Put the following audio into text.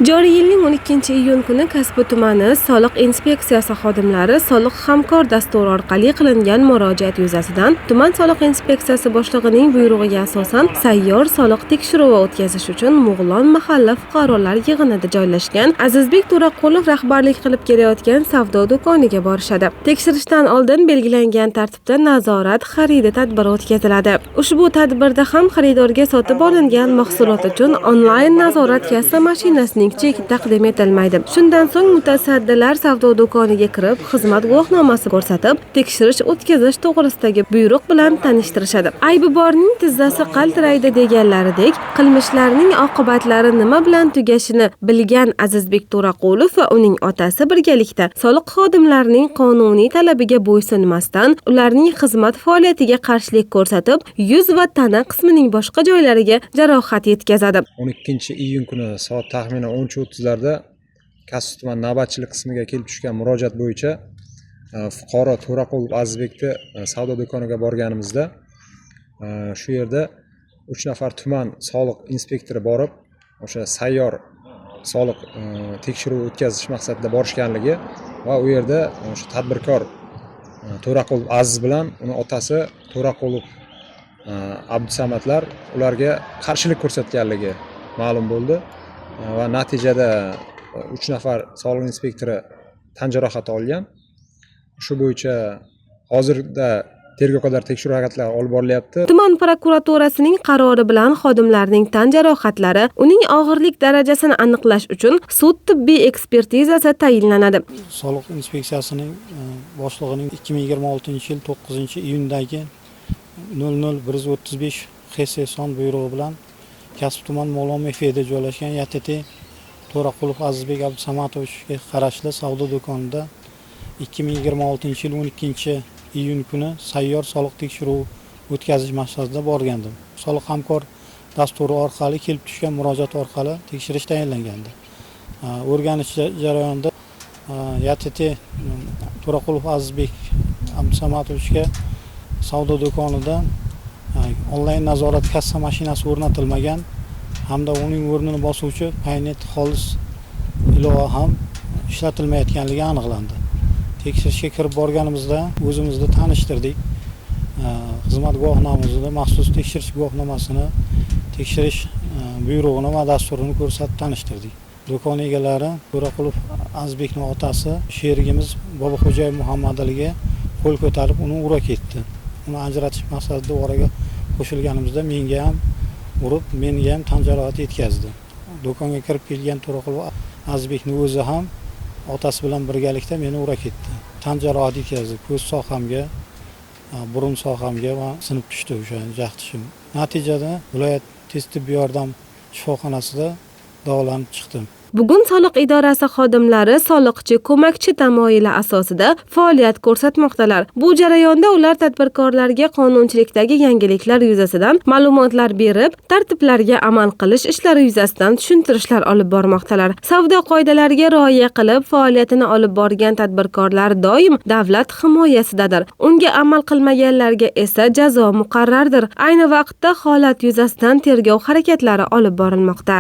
Joriy yilning 12-iyun kuni Kasbi tumani soliq inspeksiyasi xodimlari Soliq hamkor dasturi orqali qilingan murojaat yuzasidan tuman soliq inspeksiyasi boshlig'ining buyrug'iga asosan sayyor soliq tekshiruvi o'tkazish uchun Mo'g'lon mahalla fuqarolar yig'inida joylashgan Azizbek To'raqulov rahbarlik qilib kelayotgan savdo do'koniga borishadi. Tekshirishdan oldin belgilangan tartibda nazorat xaridi tadbiri o'tkaziladi. Ushbu tadbirda ham xaridorga sotib olingan mahsulot uchun onlayn nazorat kassa mashinasining cheki taqdim etilmaydi. Shundan so'ng mutasaddilar savdo do'koniga kirib, xizmat guvohnomasi ko'rsatib, tekshirish o'tkazish to'g'risidagi buyruq bilan tanishtirishadi. Aybi borning tizzasi qaltiraydi deganlaridek, qilmishlarning oqibatlari nima bilan tugashini bilgan Azizbek To'raqulov va uning otasi birgalikda soliq xodimlarining qonuniy talabiga bo'ysunmasdan, ularning xizmat faoliyatiga qarshilik ko'rsatib, yuz va tana qismining boshqa joylariga jarohat yetkazadi. 12-iyun kuni soat taxminan 13:30 larda Kasbi tuman navbatchilik qismiga kelib tushgan murojaat bo'yicha fuqaro To'raqulov Azizbekni savdo do'koniga borganimizda shu yerda 3 nafar tuman soliq inspektori borib, o'sha sayyor soliq tekshiruv o'tkazish maqsadida borishganligi va u yerda o'sha tadbirkor To'raqulov Aziz bilan uni otasi To'raqulov Abdusamadlar ularga qarshilik ko'rsatganligi ma'lum bo'ldi va natijada 3 nafar soliq inspektori tan jarohati olgan. Shu bo'yicha hozirda tergov qadar tekshiruv harakatlari olib borilyapti. Tuman prokuraturasining qarori bilan xodimlarning tan jarohatlari, uning og'irlik darajasini aniqlash uchun sud tibbiy ekspertizasi tayinlanadi. Soliq inspeksiyasining boshlig'ining 2026-yil 9-iyundagi 00135 XS son buyrug'i bilan Kasbi tuman Mo'g'lon MFda joylashgan YTT To'raqulov Azizbek Abdusamatovichga qarashli savdo do'konida 2026-yil 12-iyun kuni sayyor soliq tekshiruvi o'tkazish maqsadida borgandim. Soliq hamkor dasturi orqali kelib tushgan murojaat orqali tekshirish tayinlangandi. O'rganish jarayonida YTT To'raqulov Azizbek Abdusamatovichga savdo do'konida onlayn nazorat kassa mashinasi o'rnatilmagan hamda uning o'rnini bosuvchi Paynet xolis ilova ham ishlatilmayotganligi aniqlandi. Tekshirishga kirib borganimizda o'zimizni tanishtirdik. Xizmat guvohnomamizni, maxsus tekshirish guvohnomasini, tekshirish buyrug'ini va dasturini ko'rsatib tanishtirdik. Do'kon egalari To'raqulov Azizbekning otasi sherigimiz Boboxo'jayev Muhammadaliga qo'l ko'tarib, uni ura ketdi. Uni ajratish maqsadida oraga qo'shilganimizda menga ham urib, menga ham tan jarohati yetkazdi. Do'konga kirib kelgan To'raqulov Azizbekning o'zi ham otasi bilan birgalikda meni ura ketdi. Tan jarohati yetkazdi. Ko'z sohamga, burun sohamga va sinib tushdi o'sha jag' tishim. Natijada viloyat tez tibbiy yordam shifoxonasida davolanib chiqdim. Bugun soliq idorasi xodimlari soliqchi ko'makchi tamoyili asosida faoliyat ko'rsatmoqdalar. Bu jarayonda ular tadbirkorlarga qonunchilikdagi yangiliklar yuzasidan ma'lumotlar berib, tartiblarga amal qilish ishlari yuzasidan tushuntirishlar olib bormoqdalar. Savdo qoidalariga rioya qilib, faoliyatini olib borgan tadbirkorlar doim davlat himoyasidadir. Unga amal qilmaganlarga esa jazo muqarrardir. Ayni vaqtda holat yuzasidan tergov harakatlari olib borilmoqda.